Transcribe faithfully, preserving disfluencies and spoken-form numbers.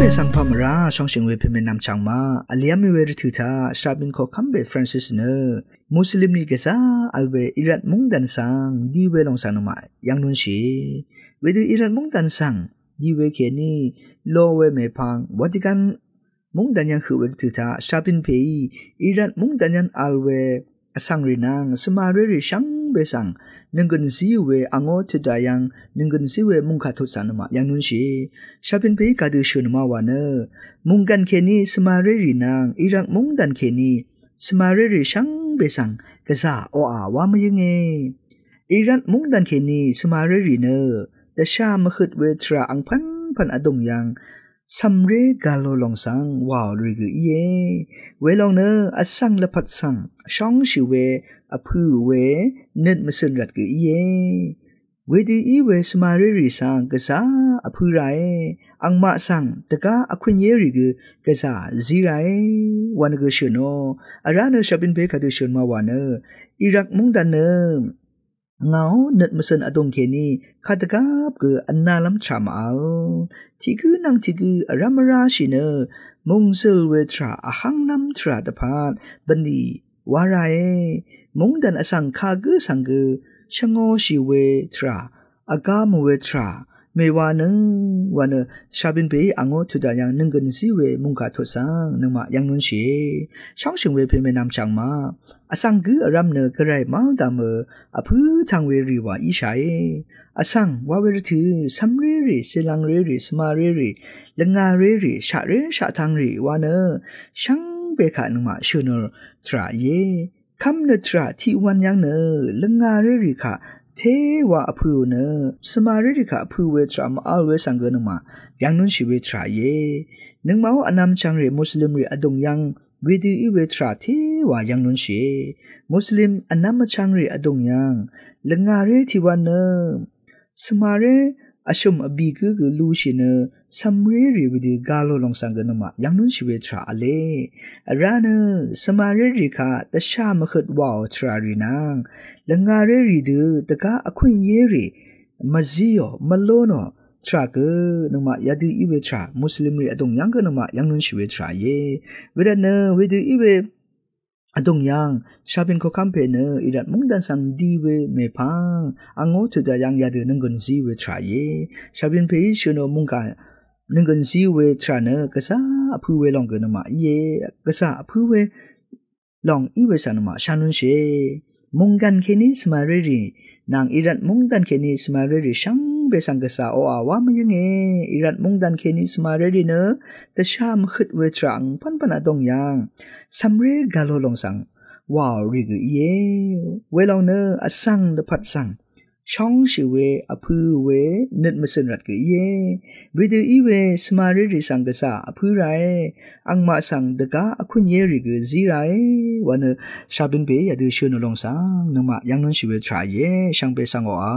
Sangpamra shongshing we peme namchang ma, aliam we rvtø ta, shabin ko kambe Francis nø, Muslim ni gvza, alwe Iran mungdan sang, di we long sang nø ma, yang nun shi. Wedø Iran mungdan sang, di we keni, lo we mepang, Vatican mungdan yang hø we rvtø ta, shabin pe i, Iran mungdan yang alwe, vsvng rì nvng svmaré rì shvngbe svng nønggø̀n zí we angó tøda yv́ng nønggø̀n zí we mungkà tut svng nø ma yv́ng nunshì. Shvbin pè í kadø shø̀ nø ma wa nø mungkàn kèní svmaré rì nvng Irak mungdàn kèní svmaré rì shvngbe svng gvzà oqà wa mvyǿnge. Irak mungdàn kèní svmaré rì nø dvshà mvhøt we tvrà angpv̀npv̀n vdùng yv́ng cv̀mré galo lòng svng wàò rì gø íe. Welòng nø vsvng lvpat svng shóngshì we vpø̄ we nøt mvcø̀n rvt gø íe. Wedø í we svmaré rì svng gvzà vpø̄ ràe. Angmaq svng dvgá vkø̀nyé rì gø gvzà zí ràe. Wa nø gø shø̀n ò. Vrá nø shvbin pè kadø shø̀n ma wa nø Irak mungdàn nø ngàó nøt mvcø̀n vdùng kèní kadvgvp gø vnalv́m tvrà màvl. Tiq gǿ nvng tiq gǿ vrv́m vrá shì nø mungzøl we tvrà vhv́nglv́m tvrà dvpvt bv̀nlì wa ràe. Mungdàn vsvng kagǿ svng gø shvngōshì we tvrà vgá mò we tvrà mèwa nøng wa nø shvbin pè í angó tøda yv́ng nønggø̀n zí we mungkà tut svng nøngmaq yv́ng nunshìe. Shóngshø̀ng we pè mè nvmchv̀ng ma vsvng gǿ vrv́m nø gvray mv́l dvmø vpǿ tvng we rì wa íshàe. Vsvng wa we rvtø̄ cv̀mré rì, cìlvngré rì, svmaré rì, lvngaré rì, shaqré shaqtvng rì wa nø shvngbe kaq nøngmaq shø̀n ò tvrà íe. Kv́m nø tvrà tiq wv̄n yv́ng nø lvngaré rì kaq téwa vpø̄ ò nø svmaré rì kaq vpø̄ we tvrà mvvl we svng gø nøngmaq yv́ng nunshì we tvrà íe. Nøngmaqó vnvm chvngrì Muslim rì vdùng yv́ng wedø í we tvrà téwa yv́ng nunshìe. Muslim vnvm vchvngrì vdùng yv́ng lvngaré tiq wv̄n nø svmaré vshø̀m vbì gǿ gø lushì nø cv̀mré rì wedø galo lòng svng gø nøngmaq yv́ng nunshì we tvrà v̄le. Vrá nø svmaré rì kaq dvshà mvhøt wàò tvrà rì nvng lvngaré rì dø dvgá vkø̀nyé rì mvzíò mvlónò tvrà gø nøngmaq yadø í we tvrà Muslim rì vdùng yv́ng gø nøngmaq yv́ng nunshì we tvrà íe. Wervt nø wedø í we vdùng yv́ng shvbin koqkv́m pè nø Irak mungdàn svng di we mèpvng angó tøda yv́ng yadø nønggø̀n zí we tvrà íe. Shvbin pè í shø̀n ò mungkà nønggø̀n zí we tvrà nø gvzà vpø̄ we lòng gø nøngmaq íe. Gvzà vpø̄ we lòng í we svng nøngmaq shá nunshìe. Mungkàn kèní svmaré rì nvng Irak mungdàn kèní svmaré rì shvngbe svng gvzà oqà wa mvyǿnge. Irak mungdàn kèní svmaré rì nø dvshà mvhøt we tvrà angpv̀npv̀n vdùng yv́ng cv̀mré galo lòng svng wàò rì gø íe. Welòng nø vsvng lvpat svng shóngshì we vpø̄ we nøt mvcø̀n rvt gø íe. Wedø í we svmaré rì svng gvzà vpø̄ ràe. Angmaq svng dvgá vkø̀nyé rì gø zí ràe. Wa nø shvbin pè yadø shø̀n ò lòng svng nøngmaq yv́ng nunshì we tvrà íe. Shvngbe svng oqà